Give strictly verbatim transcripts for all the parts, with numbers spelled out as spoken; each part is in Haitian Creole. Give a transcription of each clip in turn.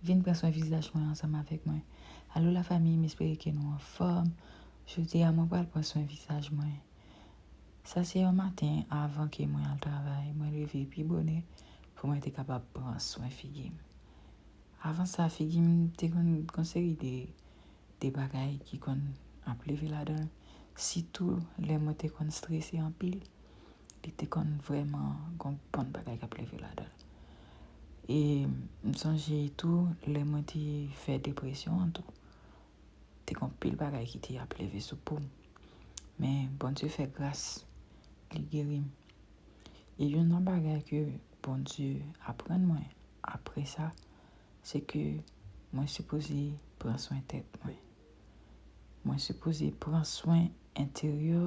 Vin pran swen vizaj mwen ansanm avèk mwen. Alo lafanmi, m espere ke nou anfòm. Jodi a, mwen pral pran swen vizaj mwen. Sa se yon maten avan ke mwen al travay. Mwen leve pi bonè pou mwen te kapab pran swen figi m. Avan sa, figi m te konn gon seri de, de bagay ki konn ap leve ladan l. Sitou lè mwen te konn strese anpil, li te konn vrèman gon bann bagay k ap leve ladan l. E m sonje tou, lè mwen te fè depresyon an tou, te gon pil bagay ki te ap leve sou po m. Men Bondye fè gras, li geri m. E youn nan bagay ke Bondye aprann mwen apre sa, se ke mwen sipoze pran swen tèt mwen. Mwen sipoze pran swen enteryè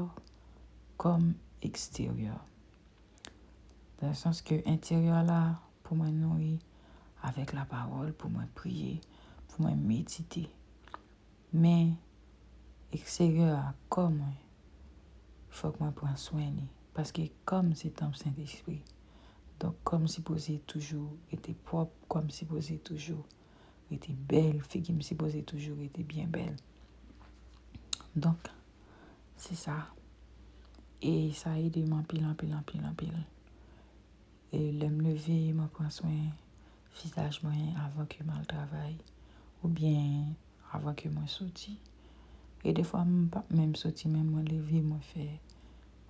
kòm eksteryè. Dans le sens ke enteryè la, pou mwen nouri avèk lapawòl, pou mwen priye, pou mwen medite. Men eksteryè a, kò mwen, fòk mwen pran swen li. Paske kò m se tanp Sentespri. Donk, kò m sipoze toujou rete pwòp, kò m sipoze toujou rete bèl, figi m sipoze toujou rete byen bèl. Donk, se sa. E sa ede m anpil, anpil, anpil, anpil. E lè m leve, mwen pran swen vizaj mwen avan ke m al travay, oubyen avan ke mwen soti. E defwa, m p ap menm soti, men mwen leve, mwen fè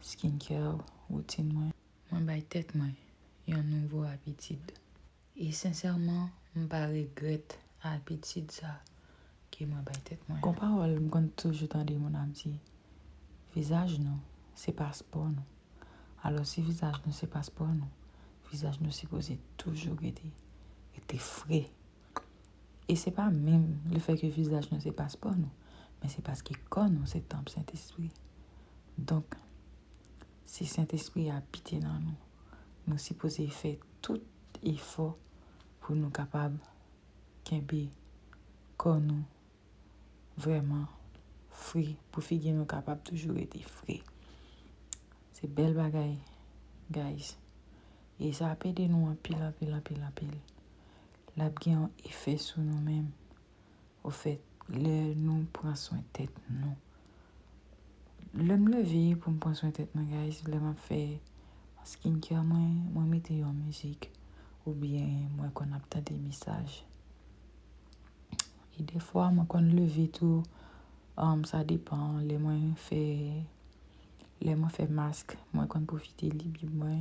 skincare, woutin mwen. Mwen bay tèt mwen yon nouvo abitid. E sensèman, m pa regrèt abitid sa ke mwen bay tèt mwen. Gon pawòl m konn toujou tande moun ap di, vizaj nou, se paspò nou. Alò, si vizaj nou se paspò nou, vizaj nou sipoze toujou rete, rete fre. E se pa menm lefètke vizaj nou se paspò nou, men se paske kò nou se tanp Sentespri. Donk, si Sentespri a abite nan nou, nou sipoze fè tout efò pou nou kapab kenbe kò nou vrèman fre, pou figi nou kapab toujou rete fre. Se bèl bagay, guys. E sa ap ede nou anpil, anpil, anpil, anpil. L ap gen yon efè sou nou menm. Ofèt, lè nou pran swen tèt nou. Lè m leve pou m pran swen tèt mwen, guys, lè m ap fè skincare mwen, mwen mete yon mizik, oubyen mwen konn ap tande mesaj. E defwa, mwen konn leve tou, um, sa depan, lè mwen fè, lè mwen fè mask, mwen konn pwofite li Bib mwen,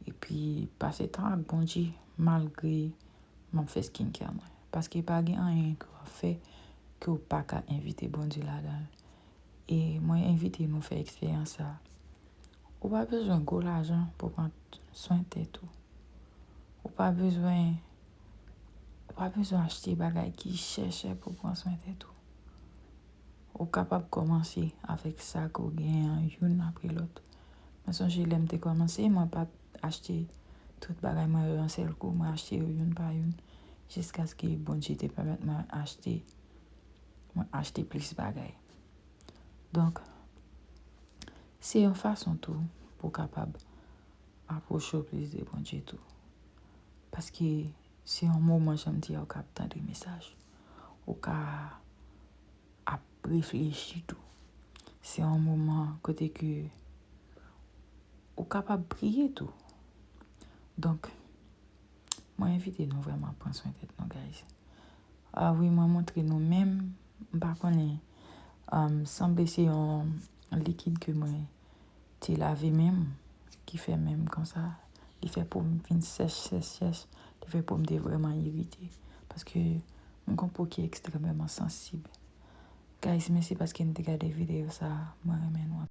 epi pase tan ak Bondye, malgre m ap fè skincare mwen. Paske pa gen anyen ke w ap fè ke w pa ka envite Bondye ladan l. E mwen envite nou fè eksperyans sa. Ou pa bezwen gwo lajan pou pran swen tèt ou. Ou pa bezwen, ou pa bezwen achte bagay ki chè chè pou pran swen tèt ou. Ou kapab kòmanse avèk sa ke w genyen an youn apre lòt. Mwen sonje lè m te kòmanse, mwen pa t achte tout bagay mwen yo yon sèl kou, mwen achte yo youn pa youn, jiskaske Bondye te pèmèt mwen achte, mwen achte plis bagay. Donk, se yon fason tou pou w kapab apwoche w plis de Bondye tou. Paske se yon moman, jan m di a, ou ka ap tande mesaj. Ou ka ap reflechi tou. Se yon moman kote ke ou kapab priye tou. Donk, mwen envite nou vrèman pran swen tèt nou, guys. Ah wi, mwen montre nou menm, m pa konnen, um, sanble se yon likid ke mwen te lave men m, ki fè men m konsa. Li fè po m vin sèch, sèch, sèch. Li fè po m te vrèman irite. Paske m gon po ki ekstrèmeman sansib. Guys, mèsi paske n te gade videyo sa a. Mwen renmen nou anpil.